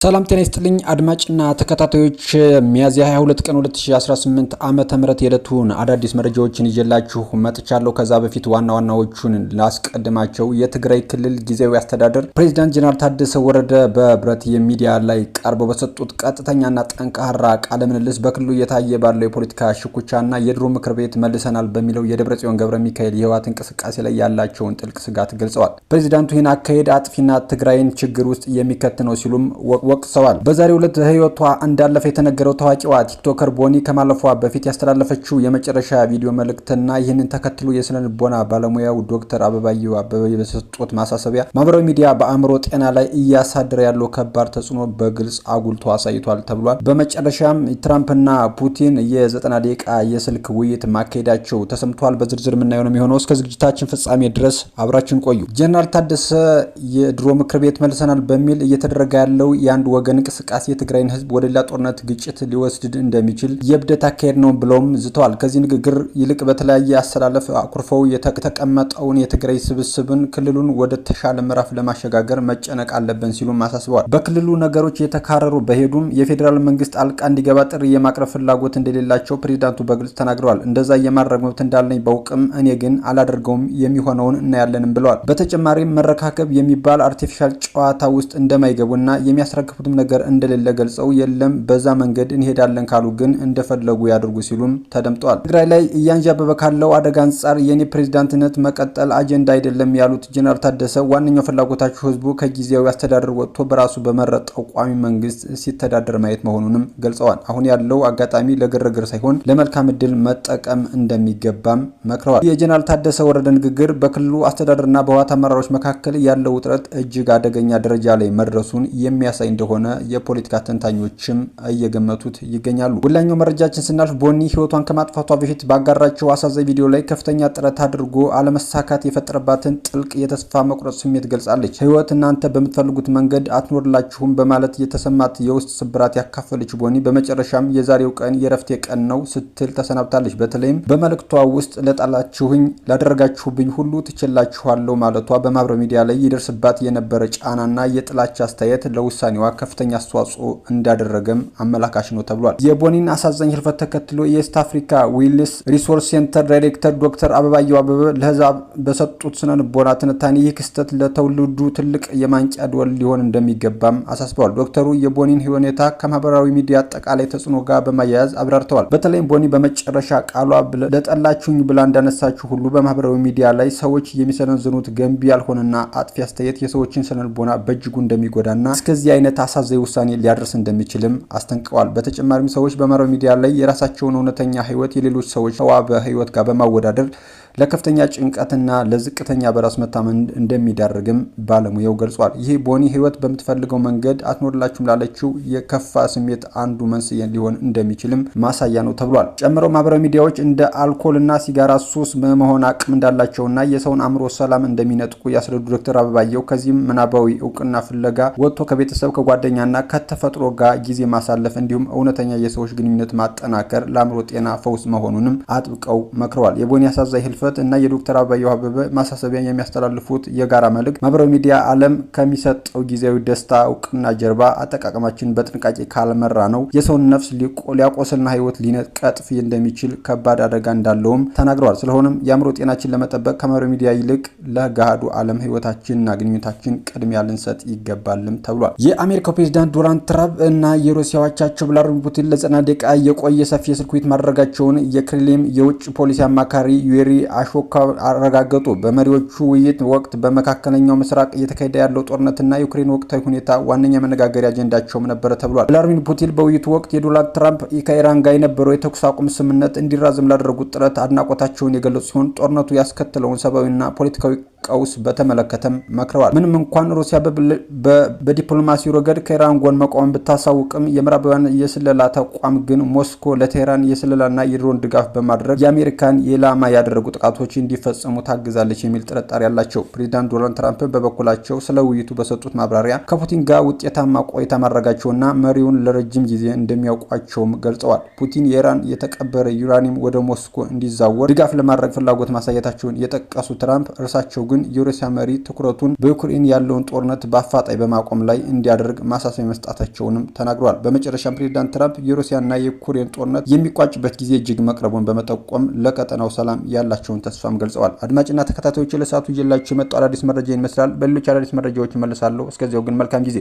ሰላም ጤና ይስጥልኝ አድማጭና ተከታታዮች፣ ሚያዝያ 22 ቀን 2018 ዓመተ ምህረት የዕለቱን አዳዲስ መረጃዎችን ይዤላችሁ መጥቻለሁ። ከዛ በፊት ዋና ዋናዎቹን ላስቀድማቸው። የትግራይ ክልል ጊዜያዊ አስተዳደር ፕሬዚዳንት ጀነራል ታደሰ ወረደ በብረት የሚዲያ ላይ ቀርበው በሰጡት ቀጥተኛና ጠንካራ ቃለ ምልልስ በክልሉ እየታየ ባለው የፖለቲካ ሽኩቻና የድሮ ምክር ቤት መልሰናል በሚለው የደብረጽዮን ገብረ ሚካኤል የህወሓት እንቅስቃሴ ላይ ያላቸውን ጥልቅ ስጋት ገልጸዋል። ፕሬዚዳንቱ ይህን አካሄድ አጥፊና ትግራይን ችግር ውስጥ የሚከት ነው ሲሉም ወቅሰዋል። በዛሬው ዕለት ህይወቷ እንዳለፈ የተነገረው ታዋቂዋ ቲክቶከር ቦኒ ከማለፏ በፊት ያስተላለፈችው የመጨረሻ ቪዲዮ መልእክትና ይህንን ተከትሎ የስነ ልቦና ባለሙያው ዶክተር አበባየሁ አበበ በሰጡት ማሳሰቢያ ማህበራዊ ሚዲያ በአእምሮ ጤና ላይ እያሳደረ ያለው ከባድ ተጽዕኖ በግልጽ አጉልቶ አሳይቷል ተብሏል። በመጨረሻም ትራምፕና ፑቲን የ90 ደቂቃ የስልክ ውይይት ማካሄዳቸው ተሰምቷል። በዝርዝር የምናየው ነው የሚሆነው። እስከ ዝግጅታችን ፍጻሜ ድረስ አብራችን ቆዩ። ጀነራል ታደሰ የድሮ ምክር ቤት መልሰናል በሚል እየተደረገ ያለው የአንድ ወገን እንቅስቃሴ የትግራይን ህዝብ ወደ ሌላ ጦርነት ግጭት ሊወስድ እንደሚችል የእብደት አካሄድ ነው ብለውም ዝተዋል። ከዚህ ንግግር ይልቅ በተለያየ አሰላለፍ አኩርፈው የተቀመጠውን የትግራይ ስብስብን ክልሉን ወደ ተሻለ ምዕራፍ ለማሸጋገር መጨነቅ አለብን ሲሉም አሳስበዋል። በክልሉ ነገሮች የተካረሩ በሄዱም የፌዴራል መንግስት ጣልቃ እንዲገባ ጥሪ የማቅረብ ፍላጎት እንደሌላቸው ፕሬዚዳንቱ በግልጽ ተናግረዋል። እንደዛ የማድረግ መብት እንዳለኝ ባውቅም እኔ ግን አላደርገውም፣ የሚሆነውን እናያለንም ብለዋል። በተጨማሪም መረካከብ የሚባል artificial ጨዋታ ውስጥ እንደማይገቡና የሚያስረክቡትም ነገር እንደሌለ ገልጸው የለም በዛ መንገድ እንሄዳለን ካሉ ግን እንደፈለጉ ያድርጉ ሲሉም ተደምጠዋል። ትግራይ ላይ እያንዣበበ ካለው አደጋ አንጻር የኔ ፕሬዚዳንትነት መቀጠል አጀንዳ አይደለም ያሉት ጀነራል ታደሰ ዋነኛው ፍላጎታቸው ህዝቡ ከጊዜያዊ አስተዳደር ወጥቶ በራሱ በመረጠው ቋሚ መንግስት ሲተዳደር ማየት መሆኑንም ገልጸዋል። አሁን ያለው አጋጣሚ ለግርግር ሳይሆን ለመልካም እድል መጠቀም እንደሚገባም መክረዋል። የጀነራል ታደሰ ወረደ ንግግር በክልሉ አስተዳደርና በህወሓት አመራሮች መካከል ያለው ውጥረት እጅግ አደገኛ ደረጃ ላይ መድረሱን የሚያሳይ እንደሆነ የፖለቲካ ተንታኞችም እየገመቱት ይገኛሉ። ሁላኛው መረጃችን ስናልፍ ቦኒ ህይወቷን ከማጥፋቷ በፊት ባጋራቸው አሳዛኝ ቪዲዮ ላይ ከፍተኛ ጥረት አድርጎ አለመሳካት የፈጠረባትን ጥልቅ የተስፋ መቁረጥ ስሜት ገልጻለች። ህይወት እናንተ በምትፈልጉት መንገድ አትኖርላችሁም በማለት የተሰማት የውስጥ ስብራት ያካፈለች ቦኒ በመጨረሻም የዛሬው ቀን የረፍቴ ቀን ነው ስትል ተሰናብታለች። በተለይም በመልእክቷ ውስጥ ለጣላችሁኝ፣ ላደረጋችሁብኝ ሁሉ ትችላችኋለሁ ማለቷ በማህበራዊ ሚዲያ ላይ ይደርስባት የነበረ ጫናና የጥላቻ አስተያየት ለውሳኔዋ ከፍተኛ አስተዋጽኦ እንዳደረገም አመላካች ነው ተብሏል። የቦኒን አሳዛኝ ህልፈት ተከትሎ የ East Africa Wellness Resource Center ዳይሬክተር ዶክተር አበባየሁ አበበ ለህዝብ በሰጡት ስነ ልቦና ትንታኔ ይህ ክስተት ለትውልዱ ትልቅ የማንቂያ ደወል ሊሆን እንደሚገባም አሳስበዋል። ዶክተሩ የቦኒን ሁኔታ ከማህበራዊ ሚዲያ አጠቃላይ ተጽዕኖ ጋር በማያያዝ አብራርተዋል። በተለይም ቦኒ በመጨረሻ ቃሏ ለጠላችሁኝ ብላ እንዳነሳችሁ ሁሉ በማህበራዊ ሚዲያ ላይ ሰዎች የሚሰነዝኑት ገንቢ ያልሆነና አጥፊ አስተያየት የሰዎችን ስነ ልቦና በእጅጉ እንደሚጎዳና እስከዚህ አይነት አሳዛኝ ውሳኔ ሊያደርስ እንደሚችልም አስጠንቅቀዋል። በተጨማሪም ሰዎች በማህበራዊ ሚዲያ ላይ የራሳቸውን እውነተኛ ህይወት የሌሎች ሰዎች ተዋበ ህይወት ጋር በማወዳደር ለከፍተኛ ጭንቀትና ለዝቅተኛ በራስ መታመን እንደሚዳርግም ባለሙያው ገልጿል። ይህ ቦኒ ህይወት በምትፈልገው መንገድ አትኖርላችሁም ላለችው የከፋ ስሜት አንዱ መንስኤ ሊሆን እንደሚችልም ማሳያ ነው ተብሏል። ጨምረው ማህበራዊ ሚዲያዎች እንደ አልኮልና ሲጋራ ሱስ በመሆን አቅም እንዳላቸውና የሰውን አእምሮ ሰላም እንደሚነጥቁ ያስረዱ ዶክተር አበባየሁ ከዚህም ምናባዊ እውቅና ፍለጋ ወጥቶ ከቤተሰብ ከጓደኛና ከተፈጥሮ ጋር ጊዜ ማሳለፍ እንዲሁም እውነተኛ የሰዎች ግንኙነት ማጠናከር ለአእምሮ ጤና ፈውስ መሆኑንም አጥብቀው መክረዋል። የቦኒ አሳዛኝ ህልፈት እና የዶክተር አበባየሁ አበበ ማሳሰቢያ የሚያስተላልፉት የጋራ መልእክት ማህበራዊ ሚዲያ ዓለም ከሚሰጠው ጊዜያዊ ደስታ እውቅና ጀርባ አጠቃቀማችን በጥንቃቄ ካልመራ ነው የሰውን ነፍስ ሊያቆስልና ህይወት ሊቀጥፍ እንደሚችል ከባድ አደጋ እንዳለውም ተናግረዋል። ስለሆነም የአእምሮ ጤናችን ለመጠበቅ ከማህበራዊ ሚዲያ ይልቅ ለገሃዱ ዓለም ህይወታችንና ግንኙነታችን ቅድሚያ ልንሰጥ ይገባልም ተብሏል። የአሜሪካው ፕሬዚዳንት ዶናልድ ትራምፕ እና የሩሲያ አቻቸው ቭላዲሚር ፑቲን ለ90 ደቂቃ የቆየ ሰፊ የስልክ ውይይት ማድረጋቸውን የክሬምሊን የውጭ ፖሊሲ አማካሪ ዩሪ ኡሻኮቭ አረጋገጡ። በመሪዎቹ ውይይት ወቅት በመካከለኛው ምስራቅ እየተካሄደ ያለው ጦርነትና የዩክሬን ወቅታዊ ሁኔታ ዋነኛ መነጋገሪያ አጀንዳቸውም ነበረ ተብሏል። ቭላዲሚር ፑቲን በውይይቱ ወቅት የዶናልድ ትራምፕ ከኢራን ጋር የነበረው የተኩስ አቁም ስምምነት እንዲራዘም ላደረጉት ጥረት አድናቆታቸውን የገለጹ ሲሆን ጦርነቱ ያስከተለውን ሰብአዊና ፖለቲካዊ ቀውስ በተመለከተም መክረዋል። ምንም እንኳን ሩሲያ በዲፕሎማሲ ረገድ ከኢራን ጎን መቆም ብታሳውቅም የምዕራባውያን የስለላ ተቋም ግን ሞስኮ ለቴህራን የስለላና የድሮን ድጋፍ በማድረግ የአሜሪካን ኢላማ ያደረጉ ጥቃቶች እንዲፈጸሙ ታግዛለች የሚል ጥርጣሬ አላቸው። ፕሬዚዳንት ዶናልድ ትራምፕ በበኩላቸው ስለ ውይይቱ በሰጡት ማብራሪያ ከፑቲን ጋር ውጤታማ ቆይታ ማድረጋቸውና መሪውን ለረጅም ጊዜ እንደሚያውቋቸውም ገልጸዋል። ፑቲን የኢራን የተቀበረ ዩራኒየም ወደ ሞስኮ እንዲዛወር ድጋፍ ለማድረግ ፍላጎት ማሳየታቸውን የጠቀሱ ትራምፕ እርሳቸው ግን የሩሲያ መሪ ትኩረቱን በዩክሬን ያለውን ጦርነት በአፋጣኝ በማቆም ላይ እንዲያደርግ ማሳሰቢያ መስጣታቸውንም ተናግረዋል። በመጨረሻም ፕሬዚዳንት ትራምፕ የሩሲያና የዩክሬን ጦርነት የሚቋጭበት ጊዜ እጅግ መቅረቡን በመጠቆም ለቀጠናው ሰላም ያላቸውን ተስፋም ገልጸዋል። አድማጭና ተከታታዮች፣ ለሰዓቱ ይዤላችሁ የመጣው አዳዲስ መረጃ ይመስላል። በሌሎች አዳዲስ መረጃዎች እመልሳለሁ። እስከዚያው ግን መልካም ጊዜ።